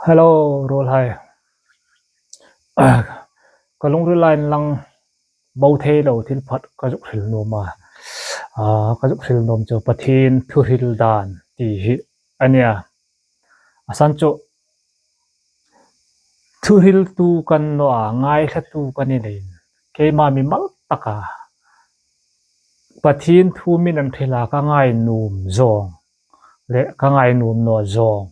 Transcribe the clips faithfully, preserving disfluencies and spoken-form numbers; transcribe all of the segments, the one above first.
Hello, ruolhai. Ka lungrila inlang bo thei lo thil pakhat ka zuk hril nuom a. Ah, ka zuk hril nuom chu Pathien thuhril dan ti hi a nih a. A san chu thuhriltu kan ni naw a, ngaithlatu kan ni leiin, keima mimal taka Pathien thu min an hril a ka ngai nuom zawng le ka ngai nuom naw zawng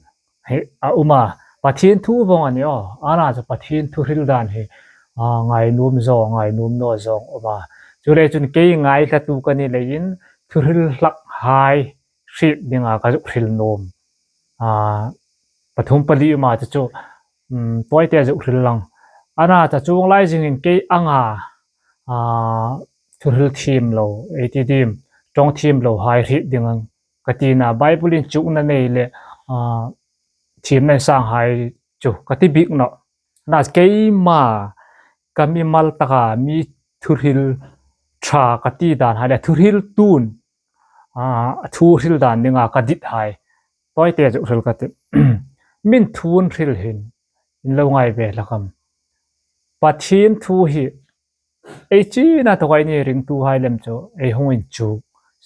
hi a um a. Pathien thu vawng a ni a, a na chu Pathien thuhril dan hi, a, ngai nuom zawng, ngai nuom naw zawng a um a. Chuleiin chun kei ngaithlatu ka ni leiin thuhril hlakhai hriet dinga ka zuk hril nuom, a, pathum pali a um a, chu chu, um, tawite zuk hril lang. A na ta chuong lai zingin kei anga, a, thuhril thiem lo, ei ti diem, ṭawng thiem lo hai hriet ding ang ka ti a, Bible inchukna nei le, a, thiemna sang hai chu ka ti bik nawh. Na keima ka mimal taka mi thuhril ṭha ka ti dan hai le thuhriltun, a, thuhril dan dinga ka dit hai tawite zuk hril ka tih. Min thu an hril hin in lo ngai ve hlak am? Pathien thu hi ei china tawka ei ni ringtuhai lem chu ei hung inchuk,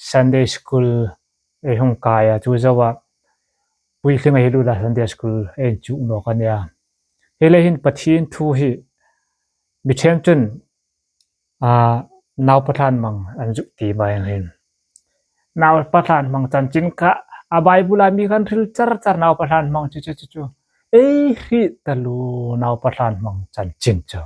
Sunday school ei hung kai a, chu zoa puitling ei lut a, Sunday school ei inchuk nawk a nih a. Hi lei hin Pathien thu hi mi ṭhen chun, a, naupa tlanhmang an zuk ti mai ang hin. Naupa tlanhmang chanchin kha, a, Bible-a mi kan hril char char naupa tlanhmang chu chu chu chu. Ei hriet taluo naupa tlanhmang chanchin chu.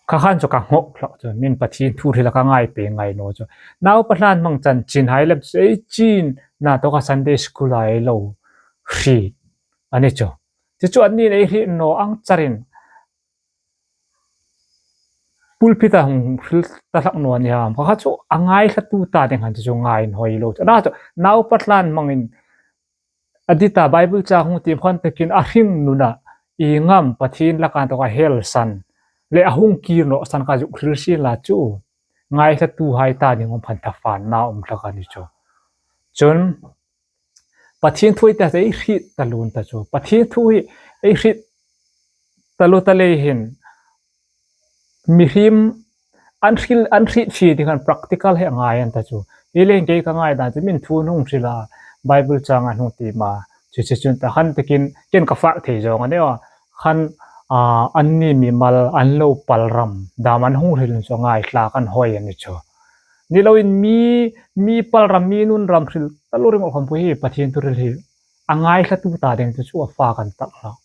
Kha khan chu ka ngawk hlak chu, min Pathien thu hril a ka ngai pei ngai naw chu. Naupa tlanhmang chanchin hai lem chu ei china tawka Sunday school-a ei lo hriet a ni chu. Chu chu anni'n ei hriet naw ang charin pulpit-a hung hril ta hlak naw a ni ham? Kha kha chu a ngaithlatu ta ding khan chu ngai an hoi lo chu. A na chu naupa tlanhmangin a dit a, Bible chang hung tiem khan takin a hringnuna ieng am Pathien laka tawka hel san le a hung kir naw san kha zuk hril sien la chu ngaithlatuhai ta ding um khan thafanna um hlak a ni chu. Chun Pathien thu ei ta ei hriet taluo ta chu. Pathien thu hi ei hriet taluo ta lei hin mihriem an hril, an hriet fie ding khan practical hi a ngai an ta chu. Hi lei hin kei ka ngai dan chu min thu an hung hril a, Bible chang an hung tiem a, chu chu chun ta khan takin ken ka fak thei zawng a nih a. Khan, a, anni mimal an lo pal ram dam an hung hril chu a ngaithlak an hoi a ni chu. Ni loin mi, mi pal ram, mi nun ram hril taluo ringawt khawm pui hi Pathien thuhril hi a ngaithlatu ta ding chu chu a fak an tak hlak.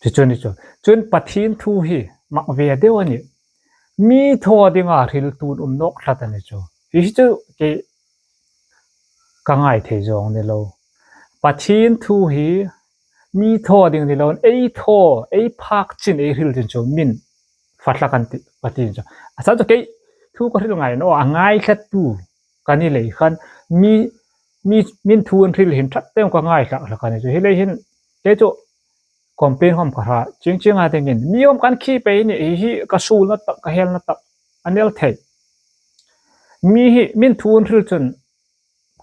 Chu chu ni chu. Chun Pathien thu hi mak ve deu a nih. Mi thaw dinga hriltu an um nawk tlat a ni chu. Hi hi chu kei ka ngai thei zawng ni lo. Pathien thu hi mi thaw ding ni lo, ei thaw, ei phak chin, ei hril chin chu min fa hlak an tih, Pathien chu. A san chu kei thu ka hril ngai naw a, ngaithlatu ka ni lei khan mi, mi, min thu an hril hin ṭha tein ka ngai hlak hlak a ni chu. Hi lei hin kei chu complain khawm ka hria, chieng chienga dingin. Mi khawm kan khi pei ni, hi hi ka suolna tak, ka helna tak a ni el thei. Mi hi min thu an hril chun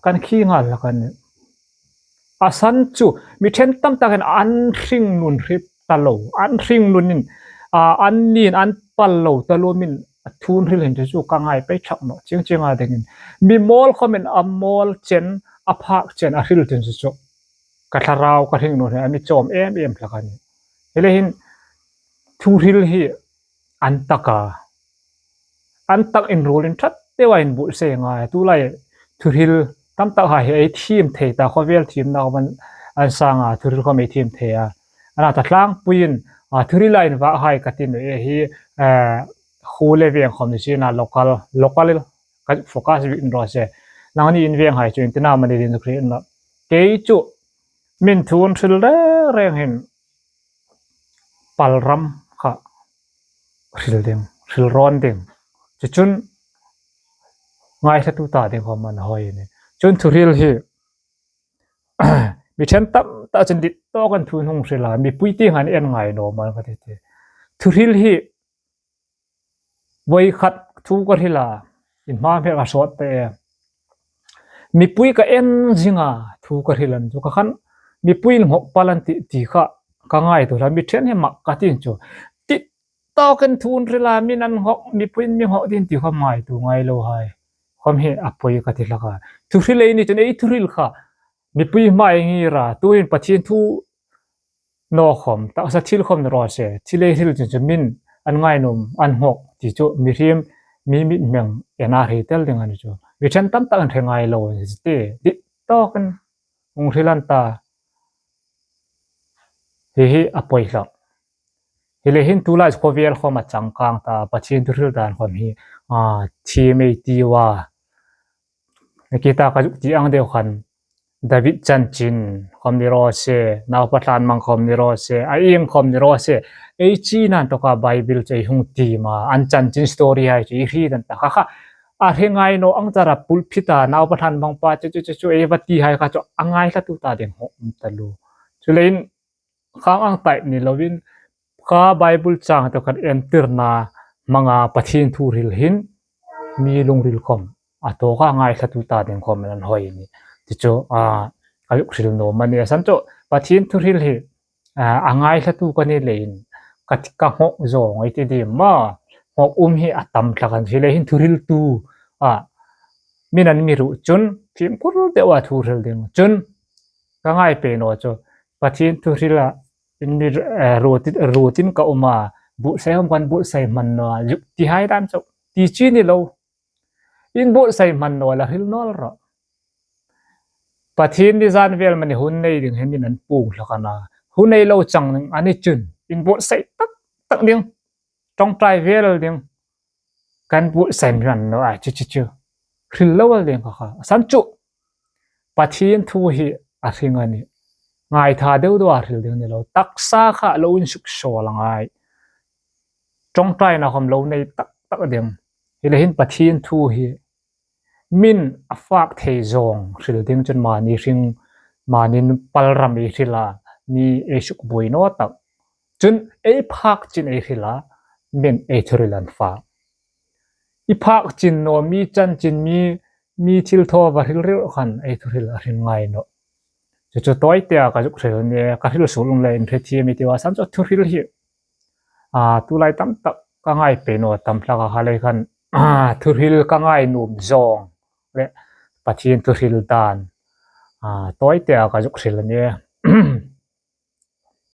kan khi nghal hlak a nih. A san chu mi ṭhen tam takin an hringnun hriet ta lo, an hringnunin, a, anni'n an pal lo taluo min thu an hril hin chu chu ka ngai pei ṭhak nawh, chieng chienga dingin. Mi mawl khawmin a mawl chen, a phak chen a hril chin chu chu ka thlarau, ka hringnun hi a mi chawm em em hlak a nih. Hi lei hin thuhril hi an tak a, an tak inruolin ṭha tein inbuotsai a ngai. Tulai thuhril tam tak hai hi ei thiem thei ta, khawvel thiemna khawm an, an sang a, thuhril khawm ei thiem thei a. A na ta tlangpuiin, a, thuhrila invak hai ka ti naw e hi, a, khuo le veng khawm ni sien a, local, local ka focus bik ni raw se. Nangni in veng hai chu in tina mani din chu hriet nawh. Kei chu min thu an hril reng reng hin pal ram kha hril ding, hril rawn ding. Chu chun ngaithlatu ta ding khawm an hoi a nih. Chun thuhril hi mi ṭhen tam tak chun dit tawkin thu an hung hril a, mipui tieng an en ngai naw am ka ti ti. Thuhril hi voi khat thu ka hril a, in hma hmel ka sawt ta e. Mipui ka en zinga thu ka hril a ni chu, kha khan Mipuiin nghawk pal an tih ti kha ka ngaituo hlak, mi ṭhen hi mak ka ti chu. Ti tawkin thu an hril a, mi'n an nghawk, mipuiin mi nghawk ding ti kha ngaituo ngai lo hai. Khawm hi a poi ka ti hlak a. Thuhril ei ni chun ei thuhril kha mipui hmaa ei ngir a, tuhin Pathien thu naw khawm, taksa thil khawm ni raw se, thil ei hril chun chu mi'n an ngainuom, an nghawk ti chu mihriem, mi mithmeng en a hre tel ding a ni chu. Mi ṭhen tam tak an hre ngai lo ti, ti tawkin hung hril an ta. Hi hi a poi hlak. Hi le hin tulai khawvel khawm a changkang ta, Pathien thuhril dan khawm hi, a, thiem ei tiu a. Nikita ka zuk ti ang deu khan, David chanchin khawm ni raw se, Naupa Thlangmang khawm ni raw se, a ieng khawm ni raw se, ei china inthawka Bible chu ei hung tiem a, an chanchin story hai chu ei hriet an ta kha kha. A hre ngai naw ang chara pulpit-a Naupa Thlangmang pa chu, chu, chu, chu, ei va ti hai kha chu a ngaithlatu ta ding khawm um taluo. Chuleiin khang ang type ni loin, kha Bible chang inthawk khan entirna hmanga Pathien thuhril hin mi lungril khawm a tawka ngaithlatu ta ding khawm an hoi ni. Ti chu, a, ka zuk hril nuom a ni a. San chu Pathien thuhril hi, a, a ngaithlatu ka ni leiin ka, ka nghawk zawng ei ti ding maw. Nghawk um hi a tam hlak a ni. Hi le hin thuhriltu, a, mi'n an mi ruot chun fimkhur deu a thu hril ding chun ka ngai pei naw chu. Pathien thuhril a in mi, eh, ruotin, ruotin ka um a, buotsai khawm kan buotsai hman naw a, zuk ti hai dan chu. Ti chi ni lo. In buotsai hman naw la hril naw rawh. Pathien ni zan vel mani hun nei ding hi mi'n an puong hlak a na. Hun nei lo chang a ni chun in buotsai tak tak ding. Ṭawngṭai vel ding. Kan buotsai hman naw a, chu, chu, chu. Hril lo al ding kha kha. San chu Pathien thu hi a hring a nih. Ngaitha deu deu a hril ding ni lo. Taksa kha lo insuksawl a ngai. Ṭawngṭaina khawm lo nei tak tak ding. Hi le hin Pathien thu hi mi'n a fak thei zawng hril ding chun mani hring, mani pal ram ei hril a, mi ei sukbuoi naw tak. Chun ei phak chin ei hril a, mi'n ei thuhril an fak. I phak chin naw, mi chanchin, mi, mi thilthaw va hril hril khan ei thuhril a hring ngai nawh. Chu chu tawi tea ka zuk hril a nih, ka hril suol um leiin hre thiem ei tiu a. San chu thuhril hi, a, tulai tam tak ka ngai pei naw tam hlak a, kha lei khan, a, thuhril ka ngai nuom zawng le Pathien thuhril dan, a, tawi tea ka zuk hril a nih.